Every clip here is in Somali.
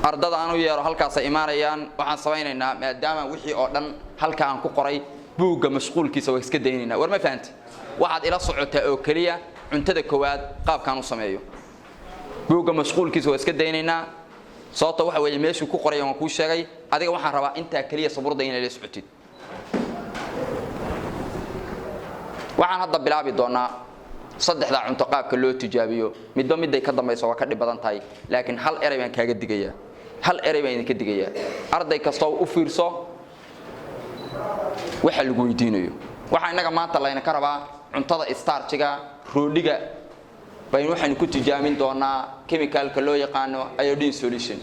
Ardada aan u yeero, halkaasay imaanayaan. Waxaan samaynaynaa, maadaama wixii oo dhan halka aan ku qoray, buugga mashquulkiisa waa iska daynaynaa. War ma fahanti? Waxaad ila socotaa oo keliya cuntada koowaad qaabkaan u sameeyo. Buugga mashquulkiisa waa iska daynaynaa, sababta waxa weeye meeshuu ku qoray waan kuu sheegay. Adiga waxaan rabaa intaa keliya sabuurda inay la socotid. Waxaan hadda bilaabi doonaa saddexdaa cunto qaabka loo tijaabiyo. Midba midday ka dambayso waa ka dhib badan tahay, laakiin hal eray baan kaaga digayaa, hal eray baan idinka digayaa. Arday kastoo u fiirso waxa lagu weydiinayo. Waxaa innaga maanta layna ka rabaa cuntada starchiga, roodhiga baynu waxaynu ku tijaamin doonaa chemicalka loo yaqaano iodine solution.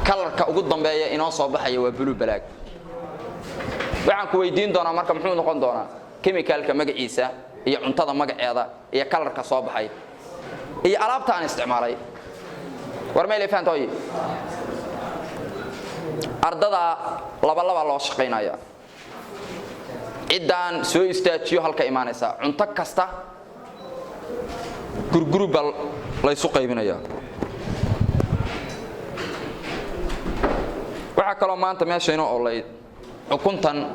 Colorka ugu dambeeya inoo soo baxaya waa blue black. Waxaan ku weydiin doonaa marka, muxuu noqon doonaa chemicalka magaciisa iyo cuntada magaceeda iyo colorka soo baxay iyo alaabta aan isticmaalay? War meel fahantoy? Ardada laba laba loo shaqaynaya. Ciddaan soo istaajiyo halka imaanaysa, cunto kasta gurgurub baa laysu qaybinayaa. Waxaa kaloo maanta meesha inoo olayd ukuntan,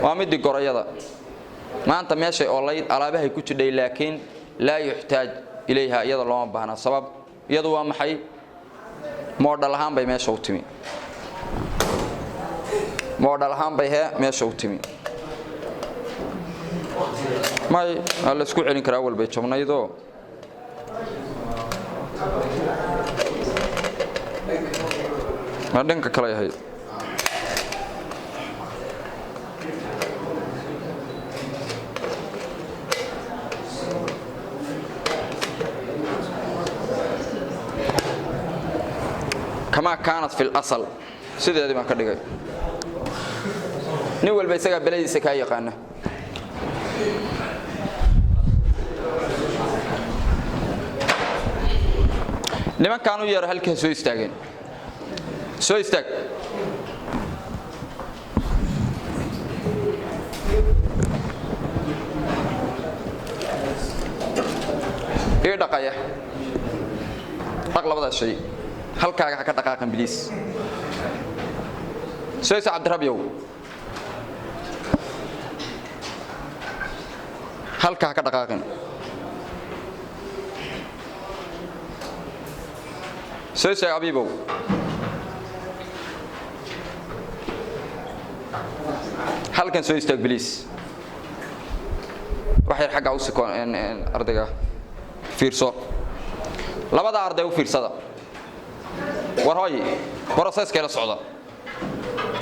waa midii gorayada. Maanta meeshay olayd alaabahay ku jidhay, laakiin laa yuxtaaj ilayha, iyada looma baahna. Sabab, iyadu waa maxay? Model ahaan bay meesha u timi, model ahaan bay hee meesha u timi. May, waa la isku celin karaa, awal bay jabnaydoo. Waa dhanka kale ahayd. Kamaa kaanat fi lasal, sideedii baan ka dhigay. Nin walba isagaa beladiisa kaa yaqaana. Nimankaan u yeero, halkaa soo istaageen. Soo istaag. Ii dhaqaya, dhaq labadaas shay. Halkaaga ha ka dhaqaaqan, please. Soo istaag. Cabdirabyow, halka ha ka dhaqaaqin. Soo istaag. Abiibow, halkan soo istaag, please. Wax yar xagga u siko ardayga. Fiirso, labada arday u fiirsada. War hoy, processkay la socda.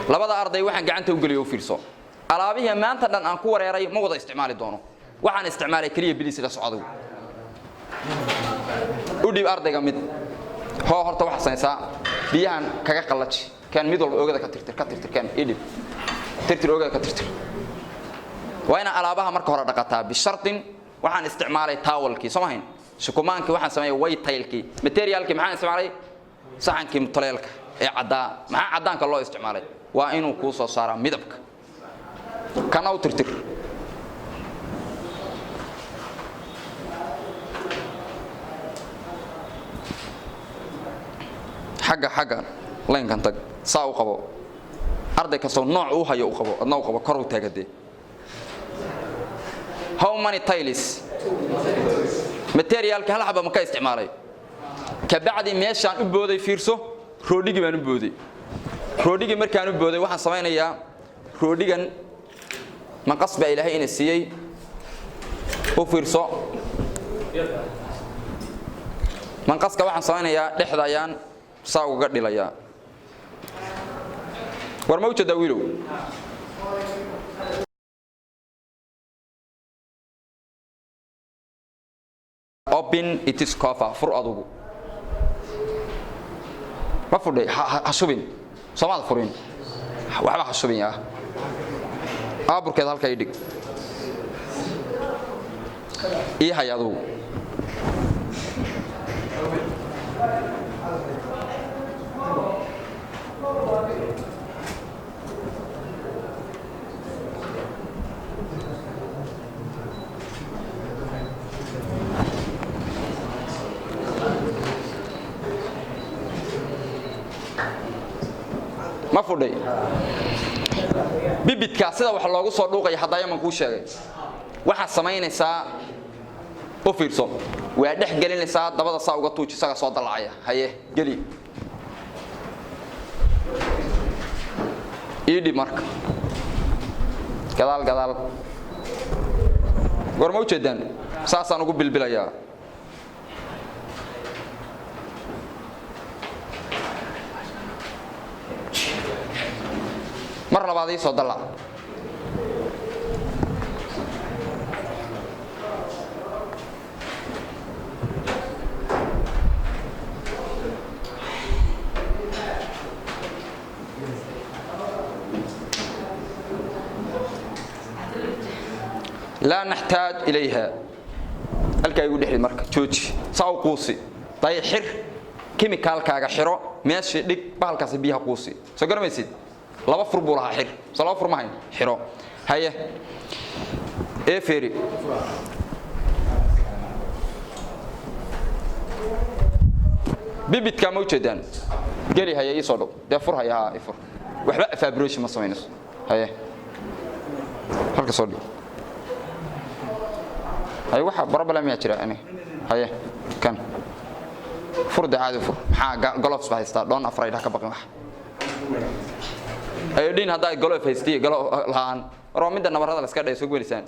Labada arday waxaan gacanta u geliyo u fiirso. Alaabihii maanta dhan aan ku wareeray ma wada isticmaali doono, waxaan isticmaalay keliya. Please, la socda. U dhiib ardayga mid. Hoo, horta waxaa samaysaa, biyahan kaga qallaji. Kan mid walba oogada ka tirtir, ka tirtir. Kan ii dhib, tirtir, oogada ka tirtir. Waa inaa alaabaha marka hore dhaqataa bishardin. Waxaan isticmaalay towelkii, soo mahayn? Shukumaankii waxaan sameeyay white tilekii. Materialkii maxaan isticmaalay? Saxankii mutuleelka ee caddaa. Maxaa caddaanka loo isticmaalay? Waa inuu kuu soo saaraa midabka. Kana u tirtir. Xagga laynkan tag, saa u qabo. Arday kastoo nooc uu hayo u qabo, adna u qabo, kor u taagadee. How many tiles? Materialka hal xaba ma ka isticmaalay? Kabacdi meeshaan u booday, fiirso, roodhigii baan u booday. Roodhigii markaan u booday, waxaan samaynayaa, roodhigan maqas baa Ilaahay ina siiyey. U fiirso, manqaska waxaan samaynayaa, dhexda ayaan saa ugaga dhilayaa. War ma ujeedaa, wiilow? Open its cover. Fur adugu. Ma fudhay? Ha shubin. Soomaad furin? Waxba ha shubin. Yaa aaburkeed halka ii dhig, ii hay adugu. Fudhay bibidkaa sida wax loogu soo dhuuqaya hadda yaman kuu sheegay. Waxaad samaynaysaa, u fiirso, waa dhex gelinaysaa dabada, saa uga tuuji, isaga soo dallacaya. Haye, geli ii dhib marka gadaal gadaal. Goorma ujeedaan saasaan ugu bilbilayaa. Mar labaad ii soo dallac. Laa naxtaaj ilayha. Halkaa igu dhexli marka, jooji, saa u quusi, day, xir kimikaalkaaga, xiro meeshii, dhig bahalkaasi, biyaha quusi. Soo garamaysid, laba fur buu lahaa, xir. Soo laba fur ma hayn? Xiro. Haye, ee feeri bibidkaa ma ujeedaan? Geli. Haye, ii soo dhow dee, fur. Haya, haa, i fur. Waxba evaporation ma samaynayso. Haye, halka soo dhig. Haye, waxa problem yaa jira ani. Haye, kan fur de, caadi fur. Maxaa gloves ba haystaa? Don't afraid, ha ka baqin. Wax iodine haddaa glove haystiyo glove la'aan war waa midda nabarada la iska dhayo. Soo guulisaan,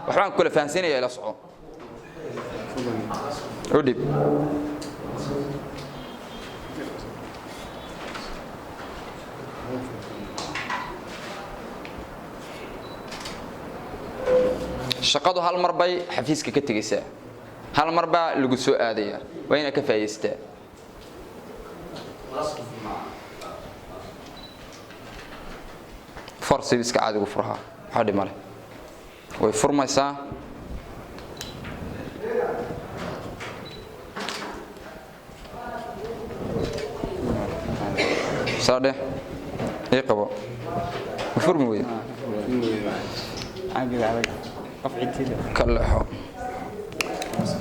waxbaan kula fahansiinaya, ila soco, u dhib. Shaqadu hal mar bay xafiiska ka tegaysaa, hal mar baa lagu soo aadayaa, waa inaad ka faa'iidaystaa. Forceps-ka caadigu furaha, waxaa dhib male, way furmaysaa. Saadhe, ii qabo, ma furmi weyde? Caagiga adag qof cidtida. Ka leexo.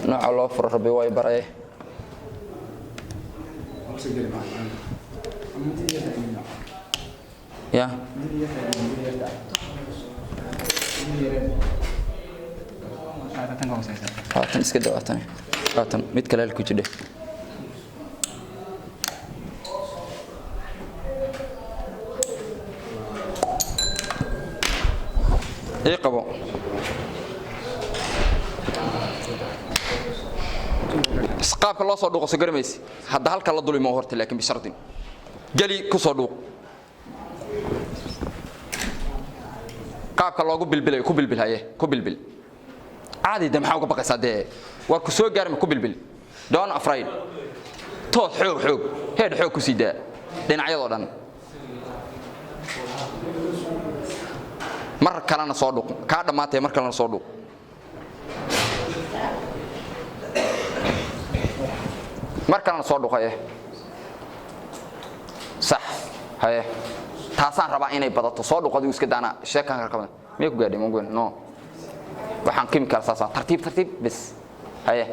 Nooca loo furo rabbi way baraye. Ya, Tan ka hooseysa. Haatan iska dawaatan, haatan mid kale halku jidhe. Ii qabo. Qaabka loo soo dhuuqo soo garamaysi. Hadda halka la dulimo horta, laakiin bishardin geli ku soo dhuuq. Qaabka loogu bilbilayo, ku bilbil. Haye, ku bilbil caadi de. Maxaa uga baqaysaa dee? War ku soo gaarma, ku bilbil. Don't afraid. Toos, xoog xoog, head xoog ku sii daa dhinacyadoo dhan. Mar kalena soo dhuuq. Kaa dhammaatay, mar kalena soo dhuuq. Mar kalena soo dhuuq. Haye, sax. Haye, taasaan rabaa inay badato. Soo dhuuq adigu, iska daana sheekan ka badan. Miyay ku gaadhay? Ma no, waxaan chemical saasa. Tartiib tartiib bis. Haye,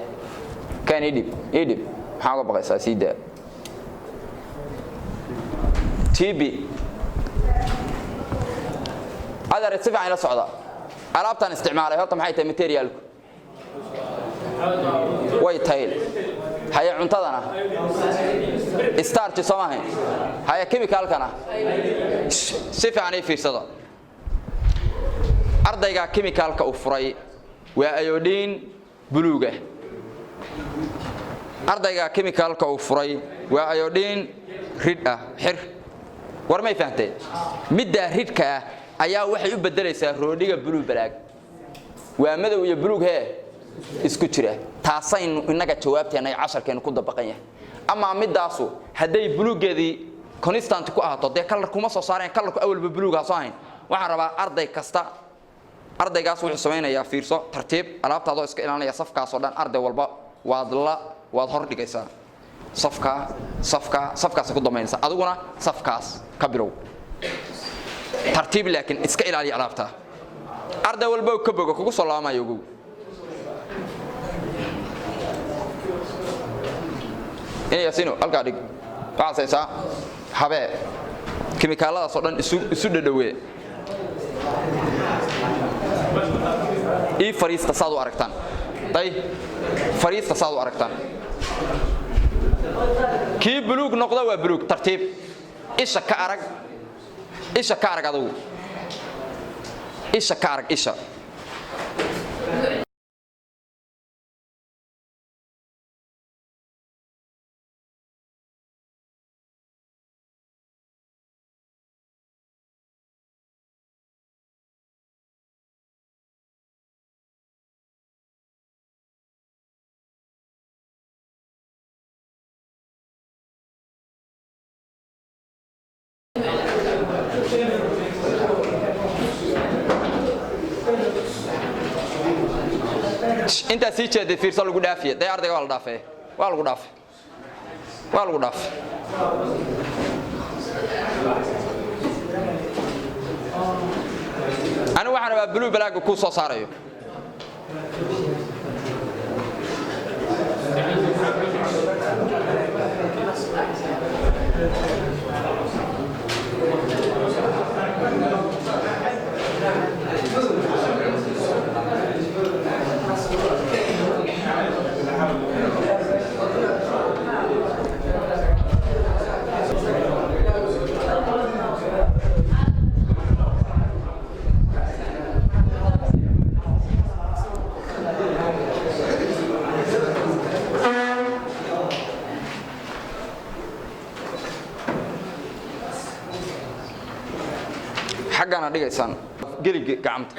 kan ii dhib, ii dhib. Maxaa uga baqaysaa? Sii daa. TB adar si fiican ila socda. Alaabtaan isticmaalay horta maxay tahay? Materialku way tail. Haye, cuntadana starch soo maahayn? Haye, chemicalkana si fiican ii fiirsada. Ardayga chemicalka uu furay waa iodine buluuga. Ardayga chemicalka uu furay waa iodine red ah. Xir. War may fahantay? Midda red-ka ah ayaa waxay u bedelaysaa roodhiga blue black. Waa madow iyo buluug hee isku jira. Taasaynu innaga jawaabteena iyo casharkeenu ku dabaqan yahay. Ama midaasu hadday buluugeedii constant ku ahaato dee, color kuma soo saareen. Colorku awalba buluug ha soo ahayn. Waxaan rabaa arday kasta, ardaygaas wuxuu samaynayaa, fiirso, tartiib, alaabtaadoo iska ilaalinaya. Safkaasoo dhan arday walba waad la waad hor dhigaysaa. Safkaa, safkaa, safkaasa ku dambaynaysa. Adiguna safkaas ka bilow, tartiib, laakiin iska ilaaliya alaabtaa. Arday walba ka bogo, kugu soo laabamayo, ogow. Inay Yaasiino, halkaa dhig. Waxaad saysaa habee Kimikaaladaas oo dhan isu dhadhawee. Ii fariista saad u aragtaan. Day, fariista saad u aragtaan. Kii buluug noqda waa buluug. Tartiib, isha ka arag, isha ka arag adugu, isha ka arag, isha. Intaa sii jeeday, fiirso, lagu dhaafiye. Day, ardayga waa la dhaafee, waa lagu dhaafay, waa lagu dhaafay. Anigu waxaan rabaa blue black kuu soo saarayo. Xaggaana dhigaysaan, geli gacanta.